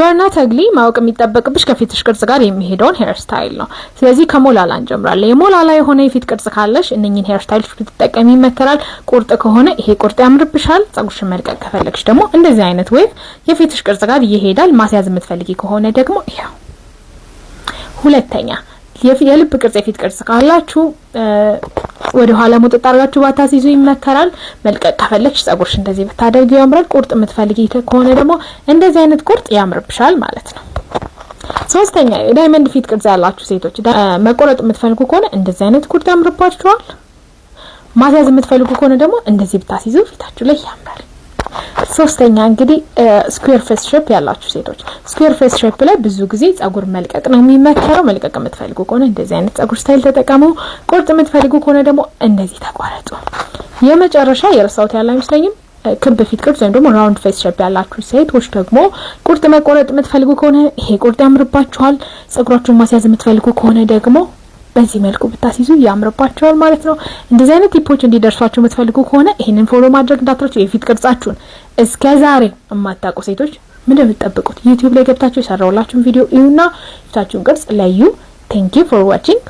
You're not ugly። ማወቅ የሚጠበቅብሽ ከፊትሽ ቅርጽ ጋር የሚሄደውን hair style ነው። ስለዚህ ከሞላላ እንጀምራለን። የሞላላ የሆነ የፊት ቅርጽ ካለሽ እነኝን hair style ኦች ብትጠቀሚ ይመከራል። ቁርጥ ከሆነ ይሄ ቁርጥ ያምርብሻል። ጸጉርሽን መልቀቅ ከፈለግሽ ደግሞ እንደዚህ አይነት wave የፊትሽ ቅርጽ ጋር ይሄዳል። ማስያዝ የምትፈልጊ ከሆነ ደግሞ ይኸው። ሁለተኛ፣ የልብ ቅርጽ የፊት ቅርጽ ካላችሁ ወደ ኋላ ሙጥጥ አድርጋችሁ ባታስይዙ ይመከራል። መልቀቅ ከፈለግሽ ጸጉርሽ እንደዚህ ብታደርጊው ያምራል። ቁርጥ የምትፈልጊ ከሆነ ደግሞ እንደዚህ አይነት ቁርጥ ያምርብሻል ማለት ነው። ሶስተኛ፣ የ diamond ፊት ቅርጽ ያላችሁ ሴቶች መቆረጥ የምትፈልጉ ከሆነ እንደዚህ አይነት ቁርጥ ያምርባችኋል። ማስያዝ የምትፈልጉ ከሆነ ደግሞ እንደዚህ ብታስይዙ ፊታችሁ ላይ ያምራል። ሶስተኛ እንግዲህ square face shape ያላችሁ ሴቶች፣ square face shape ላይ ብዙ ጊዜ ጸጉር መልቀቅ ነው የሚመከረው። መልቀቅ የምትፈልጉ ከሆነ እንደዚህ አይነት ጸጉር style ተጠቀሙ። ቁርጥ የምትፈልጉ ከሆነ ደግሞ እንደዚህ ተቆረጡ። የመጨረሻ የረሳሁት ያለ አይመስለኝም። ክብ ፊት ቅርጽ ወይም ደግሞ round face shape ያላችሁ ሴቶች ደግሞ ቁርጥ መቆረጥ የምትፈልጉ ከሆነ ይሄ ቁርጥ ያምርባችኋል። ጸጉራችሁን ማስያዝ የምትፈልጉ ከሆነ ደግሞ በዚህ መልኩ ብታስይዙ ያምርባችኋል ማለት ነው። እንደዚህ አይነት tip ኦች እንዲደርሷችሁ የምትፈልጉ ከሆነ ይሄንን follow ማድረግ እንዳትረሱ። የፊት ቅርጻችሁን እስከ ዛሬ የማታውቁ ሴቶች ምንድን ነው የምትጠብቁት? YouTube ላይ ገብታችሁ የሰራሁላችሁን ቪዲዮ እዩና ፊታችሁን ቅርጽ ለዩ። Thank you for watching.